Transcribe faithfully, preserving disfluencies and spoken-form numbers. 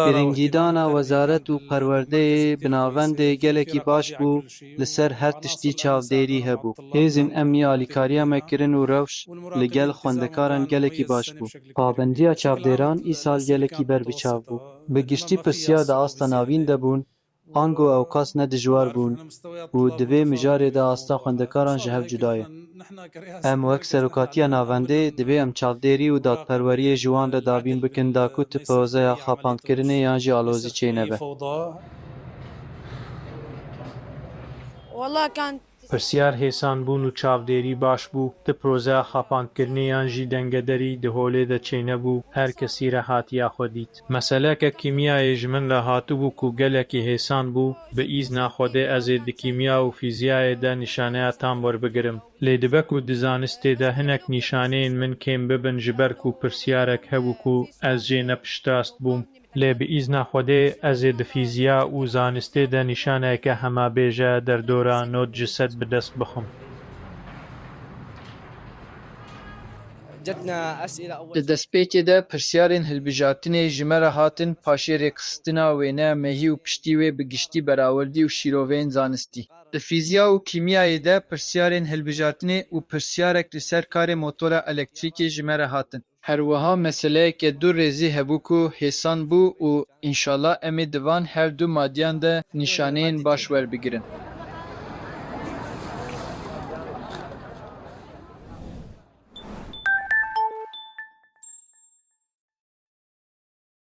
Girîngîdana wezaret û perwerdeyê bi navendê gelekî baş bû, li ser her tiştî çavdêrî hebû. Hêzên emnî alîkariya me kirin û rewş li gel xwendekaran gelekî baş bû. Pabendiya çavdêran îsal gelekî ber bi çav bû. Bi giştî pirsiyar di asta navîn de bûn, ango ewqas ne dijwar bûn û di vê mijarê de asta xwendekaran ji hev cuda ye. Em wek Serokatiya Navendê divê em çavdêrî û dadperweriyê ji wan re dabîn bikin da ku tu projeya xapandkirinê yan jî alozî çênebe. Pirsiyar hêsan bûn û çavdêrî baş bû. Ti projeya xapandkirinê yan jî dengederî di holê de çênebû, her kesî re hatiya xwe dît. Meseleke kîmyayê ji min re hatibû ku gelekî hêsan bû. Bi îzna Xwedê ez ê di kîmya û fîziyayê de nîşaneya tam werbigirim. Lê dibe ku di zanistê de hinek nîşaneyên min kêm bibin ji ber ku pirsiyarek hebû ku ez jê ne piştrast bûm. Lê bi îzna Xwedê ez ê di fîziya û zanistê de nîşaneyeke hemabêje derdora nod ji sed bi dest bixim. Di destpêkê de pirsyarên hilbijartinê ji me re hatin, paşê rêkxistina wêneya mehî û piştî wê bi giştî berawerdî û şîroveyên zanistî. Di fîziya û kîmyayê de pirsyarên hilbijartinê û pirsyarek li ser karê motora elektrîkê ji me re hatin. Her wiha meseleyeke du rêzî hebû ku hêsan bû û înşallah em ê di van her du madiyan de nîşaneyên baş werbigirin.